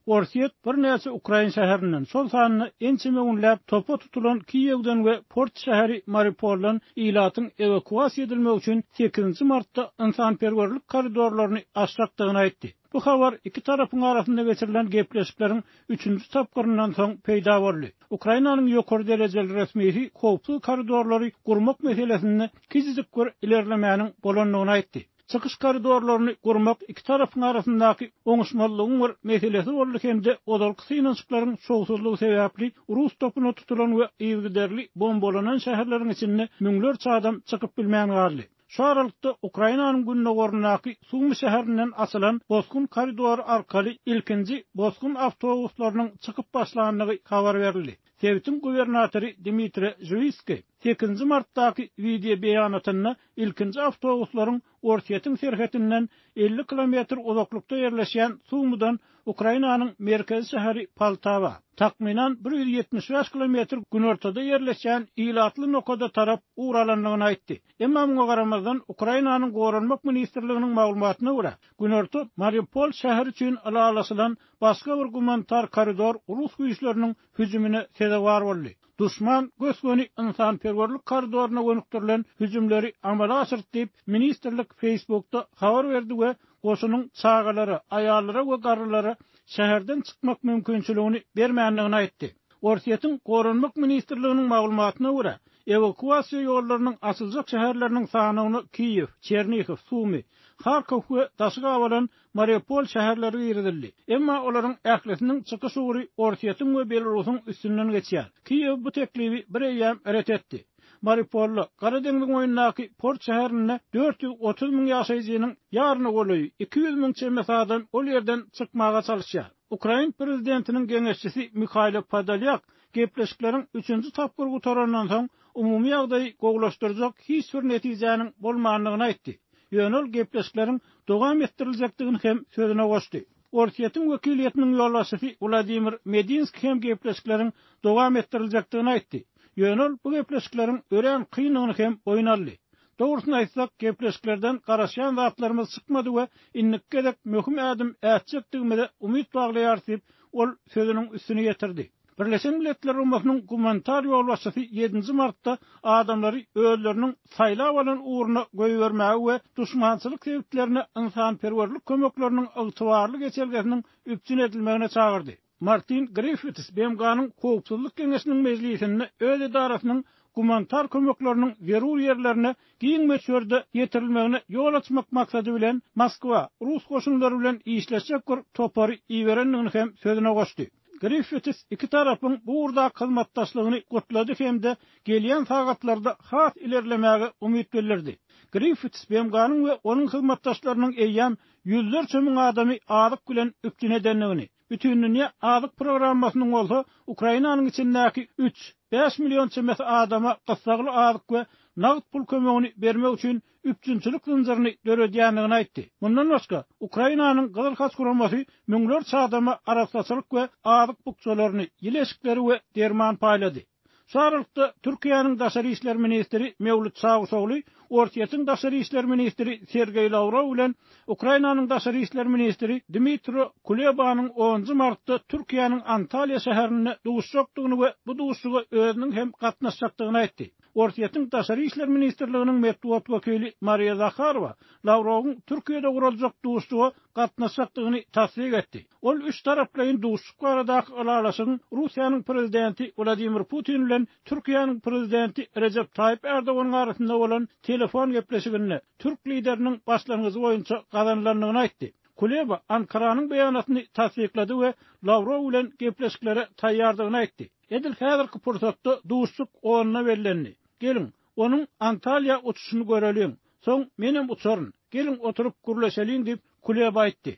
Orsýet birnäçe ukrain şäherinden, şol sanda ençeme günläp topa tutulan Kiýewden we port şäheri Mariupoldan ilatyň ewakuasiýa edilmegi üçin sekizinji martda ynsanperwerlik koridorlaryny açjakdygyny aýtdy. Bu habar iki tarapyň arasynda geçirilen gepleşikleriň üçünji tapgyryndan soň peýda boldy. Ukrainanyň ýokary derejeli resmisi howpsuz koridorlary gurmak meselesinde kiçijik bir ilerlemäniň bolandygyny aýtdy. Çykyş koridorlaryny gurmak iki tarapyň arasyndaky oňuşmazlygyň bir meselesi boldy hem-de ozalky synanyşyklaryň şowsuzlygy sebäpli rus topuna tutulan we yzygiderli bombalanan şäherleriň içinde müňlerçe adam çykyp bilmän galdy. Şu aralykda, Ukrainanyň gündogaryndaky Sumy şäherinden açylan bosgun koridory arkaly ilkinji bosgun awtobuslarynyň çykyp başlandygy habar berildi. Sebitiň gubernatory Dmitriý Žuiskiý sekizinji martdaky wideo beýanatynda ilkinji awtobuslaryň Orsýetiň serhetinden 50 kilometr uzaklykda ýerleşýän Sumydan Ukrainanyň merkezi şäheri Poltawa, takmynan 175 kilometr günortada ýerleşýän ilatly nokada tarap ugur alandygyny aýtdy. Emma muňa garamazdan, Ukrainanyň Goranmak ministrliginiň maglumatyna görä, günorta Mariupol şäheri üçin ylalaşylan başga bir gumanitar koridor rus güýçleriniň hüjümine sezewar boldy. Duşman gös-göni ynsanperwerlik koridoryna gönükdirilen hüjümleri amala aşyrdy diýip, ministrlik Facebookda habar berdi we goşunyň çagalara, aýallara we garrylara şäherden çykmak mümkinçiligini bermändigini aýtdy. Orsýetiň Goranmak ministrliginiň maglumatyna görä, ewakuasiýa ýollarynyň açyljak şäherleriniň sanawyna Kiýew, Çernihow, Sumy, Harkow we daşy gabalan Mariupol şäherleri girizildi. Emma olaryň ählisiniň çykyş ugry Orsýetiň we Belarusyň üstünden geçýär. Kiýew bu teklibi bireýýäm ret etdi. Mariupolda, Gara deňziň boýundaky port şäherinde 430 müň ýaşaýjynyň ýaryna golaýy, 200 müň çemesi adam ol ýerden çykmaga çalyşýar. Ukrain prezidentiniň geňeşçisi Mihailo Podolýak gepleşikleriň üçünji tapgyry gutarandan soň umumy ýagdaýy gowulaşdyrjak hiç bir netijäniň bolmandygyny aýtdy. Ýöne ol gepleşikleriň dowam etdiriljekdigini hem sözüne goşdy. Orsýetiň wekiliýetiniň ýolbaşçysy Wladimir Medinskiý hem gepleşikleriň dowam etdiriljekdigini aýtdy. Ýöne ol bu gepleşikleriň örän kyndygyny hem boýun aldy. Dogrusyny aýtsak, gepleşiklerden garaşýan zatlarymyz çykmady we indiki gezek möhüm ädim ätjekdigimize umyt baglaýarys diýip, ol sözüniň üstüni ýetirdi. Birleşen Milletler Guramasynyň gumanitar ýolbaşçysy ýedinji martda adamlary özleriniň saýlap alan ugruna goýbermäge we duşmançylyk sebitlerine ynsanperwerlik kömekleriniň ygtybarly geçelgesiniň üpjün edilmegine çagyrdy. Martin Griffiths BMG-niň Howpsuzlyk Geňeşiniň mejlisinde öz edarasynyň gumanitar kömekleriniň zerur ýerlerine giň möçberde ýetirilmegine ýol açmak maksady bilen Moskwa rus goşunlary bilen işleşjek bir topary iberendigini hem sözüne goşdy. Griffiths iki tarapyň bu ugurdaky hyzmatdaşlygyny gutlady hem-de gelýän sagatlarda has ilerlemäge umyt bildirdi. Griffiths BMG-niň we onuň hyzmatdaşlarynyň eýýäm ýüzlerçe müň adamy azyk bilen üpjün edendigini, Bütindünýä azyk programmasynyň bolsa Ukrainanyň içindäki üç, bäş million çemesi adama gyssagly azyk we nagt pul kömegini bermek üçin üpjünçilik zynjyryny döredýändigini aýtdy. Mundan başga, Ukrainanyň Gyzyl Haç guramasy müňlerçe adama arassaçylyk we azyk bukjalaryny, ýyly eşikleri we derman paýlady. Şu aralykda, Türkiýäniň daşary işler ministri Mewlüt Çawuşogly Orsýetiň daşary işler ministri Sergeý Lawrow bilen Ukrainanyň daşary işler ministri Dmitro Kulebanyň onunjy martda Türkiýäniň Antalýa şäherinde duşjakdygyny we bu duşuşyga özüniň hem gatnaşjakdygyny aýtdy. Orsýetiň Daşary işler ministrliginiň metbugat wekili Mariýa Zaharowa Lawrowyň Türkiýede guraljak duşuşyga gatnaşjakdygyny tassyk etdi. Ol üç taraplaýyn duşuşyk baradaky ylalaşygyň Russiýanyň Prezidenti Wladimir Putin bilen Türkiýäniň Prezidenti Rejep Taýyp Erdoganyň arasynda bolan telefon gepleşiginde türk lideriniň başlangyjy boýunça gazanylandygyny aýtdy. Kuleba Ankaranyň beýanatyny tassyklady we Lawrow bilen gepleşiklere taýýardygyny aýtdy. Edil häzirki pursatda duşuşyk onuna bellendi. Geliň, onuň Antalýa uçuşyny göreliň. Soň menem uçaryn. Geliň oturyp gürleşeliň diýip, Kuleba aýtdy.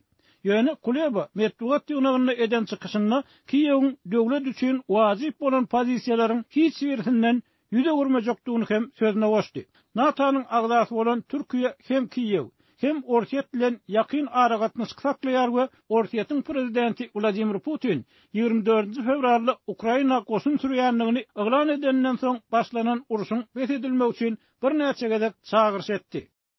Ýöne Kuleba metbugat ýygnagynda eden çykyşynda Kiýewiň döwlet üçin wajyp bolan pozisiýalaryň hiç birisinden ýüz öwürmejekdigini hem sözüne goşdy. NATO-nyň agzasy bolan Türkiýe hem Kiýew, hem Orsýet bilen ýakyn aragatnaşyk saklaýar we Orsýetiň prezidenti Wladimir Putin 24 fewralda Ukraina goşun sürýändigini yglan edeninden soň başlanan urşuň bes edilmegi üçin birnäçe gezek çagyryş etdi.